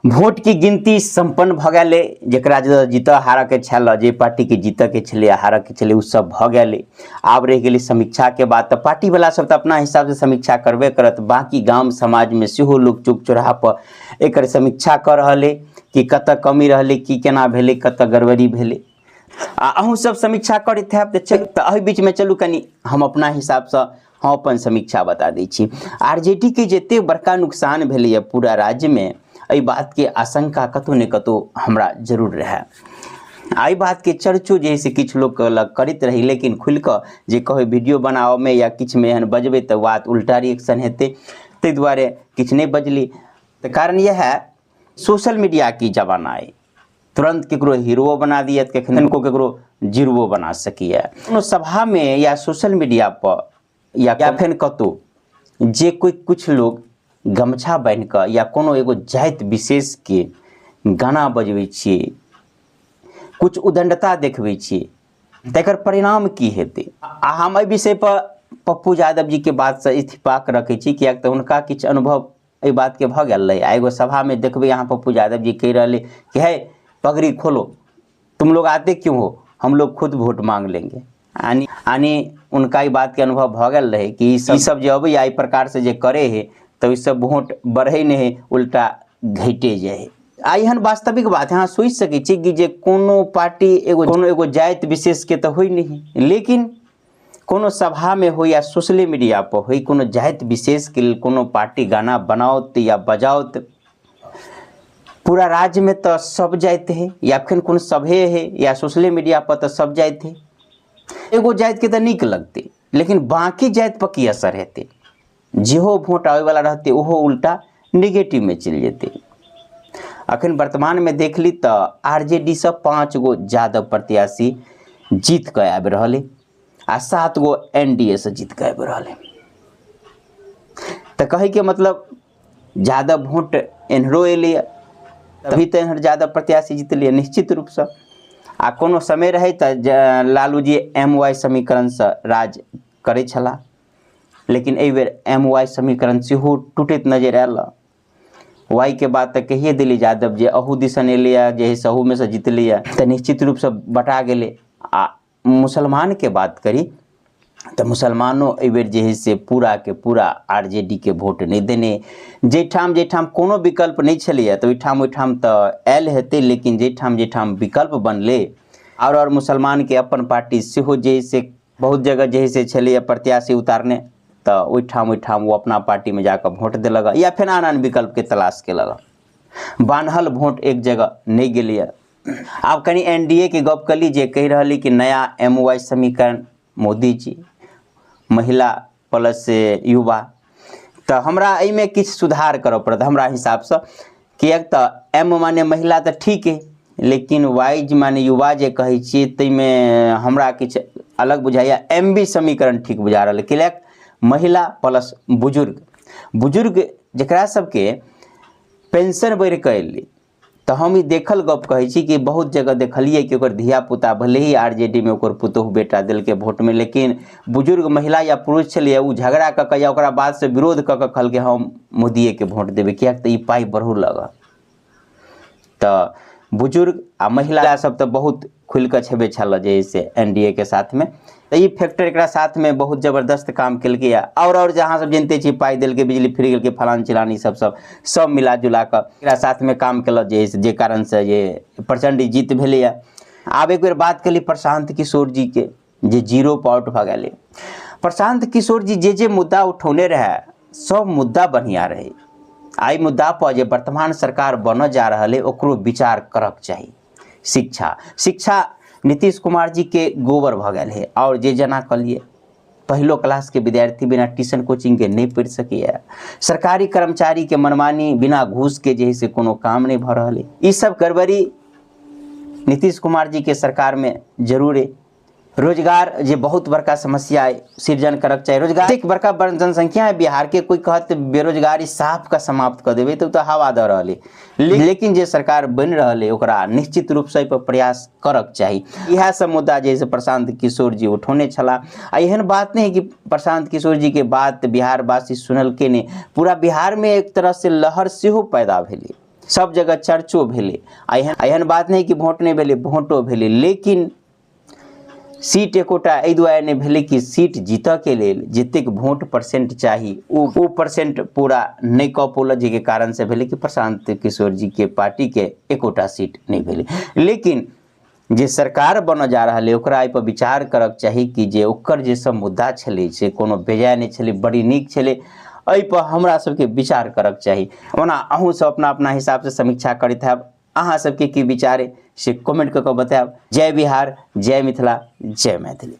Vote की गिनती सम्पन्न भऽ गेलै। जकरा जे जीतऽ हारऽके छल, जे पार्टीके जीतऽके छलै हारऽके छलै, ओ सब भऽ गेलै। आब रहि गेलै समीक्षाके बात। तऽ पार्टीवला सब तऽ अपना हिसाबसँ समीक्षा करबे करत, बाँकी गाम समाजमे सेहो लोक चौक चौराहापर एकर समीक्षा कऽ रहल अइ कि कतऽ कमी रहलै, की केना भेलै, कतऽ गड़बड़ी भेलै। आ अहूँ सब समीक्षा करैत हैब। तऽ चलू, तऽ एहि बीचमे चलू कनि हम अपना हिसाबसँ हम अपन समीक्षा बता दै छी। आर जे डी के जतेक बड़का नुकसान भेलैए पूरा राज्यमे, एहि बातके आशंका कतहु ने कतहु हमरा जरूर रहए। आ एहि बातके चर्चो जे है से किछु लोक लग करैत रही, लेकिन खुलि कऽ जे कहै वीडियो बनाबऽमे या किछुमे एहन बजबै तऽ बात उल्टा रिएक्शन हेतै, ताहि दुआरे किछु नहि बजली। तऽ कारण इएह सोशल मीडियाके जमाना अइ, तुरंत केकरो हीरो बना दिए, कखनो केकरो जीरो बना सकैए। कोनो सभामे या सोशल मीडिया पर या फेर कतहु जे कोइ किछु लोग गमछा बान्हि कऽ या कोनो एगो जाति विशेषके गाना बजबै छियै, किछु उदण्डता देखबै छियै, तकर परिणाम की हेतै? आ हम एहि विषयपर पप्पू यादव जीके बातसँ इत्तेफाक रखै छी, किएक तऽ हुनका किछु अनुभव एहि बातके भऽ गेल रहै। आ एगो सभामे देखबै अहाँ, पप्पू यादव जी कहि रहलै कि हे पगड़ी खोलो, तुम लोग आते क्यों हो, हम लोग खुद वोट मांग लेंगे। यानी यानी उनका ई बातके अनुभव भऽ गेल रहै कि ई सब जे अबैया एहि प्रकारसँ जे करै है तऽ ओहिसँ वोट बढ़ै नहि है, उल्टा घटे जाइ है। आ एहन वास्तविक बात अहाँ सोचि सकै छी कि जे कोनो पार्टी एगो कोनो एगो जाति विशेषके तऽ होइ नहि है, लेकिन कोनो सभामे हो या सोशले मीडिया पर हो, कोनो जाति विशेषके लेल कोनो पार्टी गाना बनाओत या बजाओत, पूरा राज्यमे तऽ सब जाति है या फेर कोनो सभे है या सोशले मीडिया पर तऽ सब जाति है, एगो जातिके तऽ नीक लगतै, लेकिन बाँकी जाति पर की असर हेतै? जेहो वोट आबैवला रहतै ओहो उल्टा नेगेटिवमे चलि जेतै। अखन वर्तमानमे देख ली तऽ आर जे डी सँ 5 गो यादव प्रत्याशी जीत कऽ आबि रहल अइ आ 7 गो एन डी ए सँ जीत कऽ आबि रहल अइ। तऽ कहैके मतलब यादव वोट एन्हरो एलैए, तभी तऽ एन्हर यादव प्रत्याशी जीतलैए निश्चित रूपसँ। आ कोनो समय रहै तऽ लालू जी एम वाई समीकरणसँ राज करै छलाह, लेकिन एहि बेर एम वाई समीकरण सेहो टूटैत नजरि आयल। वाई के बात तऽ कहिए देली यादव जे अहू दिसन एलैए, जे है से अहूमे से जीतलैए, तऽ निश्चित रूपसँ बटा गेलै। आ मुसलमानके बात करी तऽ मुसलमानो एहिबेर जे है से पूरा के पूरा आर जे डी के वोट नहि देने। जाहिठाम जाहिठाम कोनो विकल्प नहि छलैए तऽ ओहिठाम ओहिठाम तऽ आयल हेतै, लेकिन जाहिठाम जाहिठाम विकल्प बनलै आओर मुसलमानके अपन पार्टी सेहो जे है से बहुत जगह जे है से छलैए प्रत्याशी उतारने, तऽ ओहिठाम ओहिठाम ओ अपना पार्टीमे जाकऽ वोट देलक या फेर आन आन विकल्पके तलाश केलक। बान्हल वोट एक जगह नहि गेलैए। आब कनि एन डी ए के गप कऽ ली, जे कहि रहल कि नया एम वाई समीकरण मोदी जी महिला प्लस युवा, तऽ हमरा एहिमे किछु सुधार करऽ पड़त हमरा हिसाबसँ, किएक तऽ एम माने महिला तऽ ठीक अइ, लेकिन वाइज माने युवा जे कहै छियै ताहिमे हमरा किछु अलग बुझाइए। एम बी समीकरण ठीक बुझा रहल अइ, किएक महिला प्लस बुजुर्ग, बुजुर्ग जकरा सबके पेंशन बढ़ि कऽ एलै, तऽ हम ई देखल गप कहै छी कि बहुत जगह देखलियै कि ओकर धियापुता भले ही आर जे डी मे ओकर पुतोहु बेटा देलकै वोटमे, लेकिन बुजुर्ग महिला या पुरुष छलैए ओ झगड़ा कऽ कऽ या ओकरा बातसँ विरोध कऽ कऽ कहलकै हम मोदियेके वोट देबै, किएक तऽ ई पाइ बढ़ू लगल। तऽ बुजुर्ग आ महिला सब तऽ बहुत खुलि कऽ छेबे छल जे है से एन डी ए के साथमे, तऽ ई फैक्टर एकरा साथमे बहुत जबरदस्त काम केलकै। आओर जे अहाँ सब जनिते छी पाइ देलकै, बिजली फ्री गेलकै, फलान चिलान, ई सब सब सब मिला जुला कऽ एकरा साथमे काम केलक, जे जे कारणसँ जे प्रचण्ड जीत भेलैए। आब एक बेर बात केली प्रशांत किशोर जीके, जे जीरो पर आउट भऽ गेलै। प्रशांत किशोर जी जे जे मुद्दा उठौने रहए सब मुद्दा बढ़िआँ रहै। एहि मुद्दा पर जे वर्तमान सरकार बनऽ जा रहल अइ ओकरो विचार करक चाही। शिक्षा शिक्षा नीतीश कुमार जी के गोबर भऽ गेल है, आओर जे जेना कहलियै पहिलो क्लासके विद्यार्थी बिना ट्यूशन कोचिंगके नहि पढ़ि सकैए, सरकारी कर्मचारीके मनमानी बिना घूसके जे है से कोनो काम नहि भऽ रहल अइ। ई सब गड़बड़ी नीतीश कुमार जी के सरकारमे जरूर अइ। रोजगार जे बहुत बड़का समस्या है, सृजन करक चाही रोजगार। एक बड़का जनसंख्या है बिहार के, कोई कहत बेरोजगारी साफ का समाप्त कर देबे तो हवा दऽ रहल है, लेकिन जे सरकार बनि रहल है ओकरा निश्चित रूप से एहि पर प्रयास करक चाही। इएह सब मुद्दा जे से प्रशांत किशोर जी उठौने छलाह। आ एहन बात नहीं है कि प्रशांत किशोर जी के बात बिहारवासी सुनलकै नहीं, पूरा बिहार में एक तरह से लहर सेहो पैदा भेलै। सब जगह चर्चो भेलै। आ एहन एहन बात नहि कि वोट नहि भेलै, वोटो भेलै, लेकिन सीट एकोटा एहि दुआरे नहि भेलै कि सीट जीतऽके लेल जतेक वोट परसेंट चाही ओ परसेंट पूरा नहि कऽ पौलक, जाहिके कारणसँ भेलै कि प्रशांत किशोर जीके पार्टीके एकोटा सीट नहि भेलै। लेकिन जे सरकार बनऽ जा रहल है ओकरा एहिपर विचार करक चाही कि जे ओकर जे सब मुद्दा छलै से कोनो बेजाय नहि छलै, बड़ी नीक छलै। एहिपर हमरा सबके विचार करक चाही। ओना अहूँ सब अपना अपना हिसाबसँ समीक्षा करैत हैब, अहाँ सबके की विचार है से कमेंट कऽ कऽ बतायब। जय बिहार, जय मिथिला, जय मैथिली।